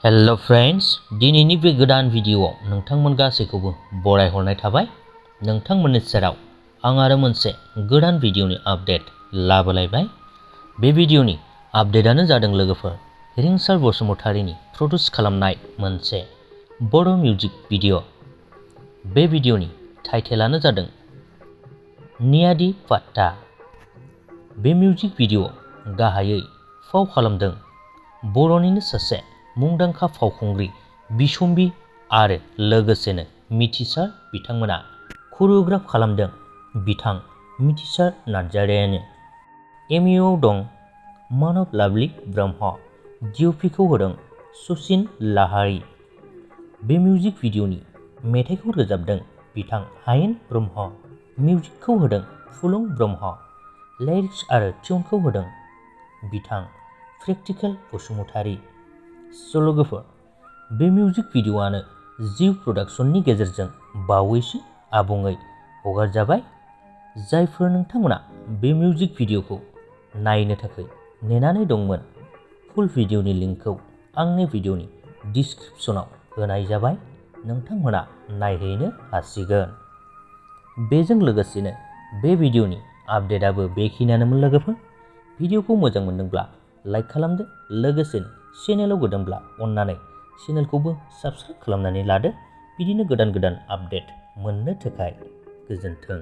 Hello friends, दिनैनि बे गोदान भिडिअआव नोंथांमोन गासैखौबो बरायहरनाय थाबाय। नोंथांमोननि सेराव आं आरो मोनसे गोदान भिडिअनि आपडेट लाबोलायबाय। बे भिडिअनि आपडेटआनो जादों लोगोफोर रिंसार बसुमतारीनि प्रडिउस खालामनाय मोनसे बड' मिउजिक भिडिअ। बे भिडिअनि टाइटेलानो जादों मियादी पात्ता। बे मिउजिक भिडिअआव गाहायै फाव खालामदों बर'निनो सासे मुंदांखा फावखुंग्रि बिशम्बि आरो लोगोसेनो मिथिसार बिथांमोना करिय'ग्राफ खालामदों बिथां मिथिसार नार्जारियानो। एमइआव दं मानब लाभलि ब्रह्म, डिअपिखौ होदों सचिन लाहारी। बे मिउजिक भिडिअनि मेथाइखौ रोजाबदों बिथां हायेन ब्रह्म, मिउजिकखौ होदों फुलुं ब्रह्म, लिरिक्स आरो टिउनखौ होदों बिथां प्रेक्टिकेल बसुमतारी। लोगोफोर, बे मिउजिक भिडिअआनो जिउ प्रडाक्शननि गेजेरजों बावैसो आबुङै हगारजाबाय। जायफोर नोंथांमोना बे मिउजिक भिडिअखौ नायनो थाखाय नेनानै दंमोन, फुल भिडिअनि लिंकखौ आंनि भिडिअनि डिसक्रिप्शनाव होनाय जाबाय, नोंथांमोना नायहैनो हासिगोन। बेजों लोगोसेनो बे भिडिअनि आपडेटआबो बेखिनियानोमोन लोगोफोर। भिडिअखौ मोजां मोनदोंब्ला लाइक खालामदो, लोगोसेनो चेनेलाव गोदानब्ला अन्नानै चेनेलखौबो साबस्क्राइब खालामनानै लादो। बिदिनो गोदान गोदान आपडेट मोननो थाखाय गोजोन्थों।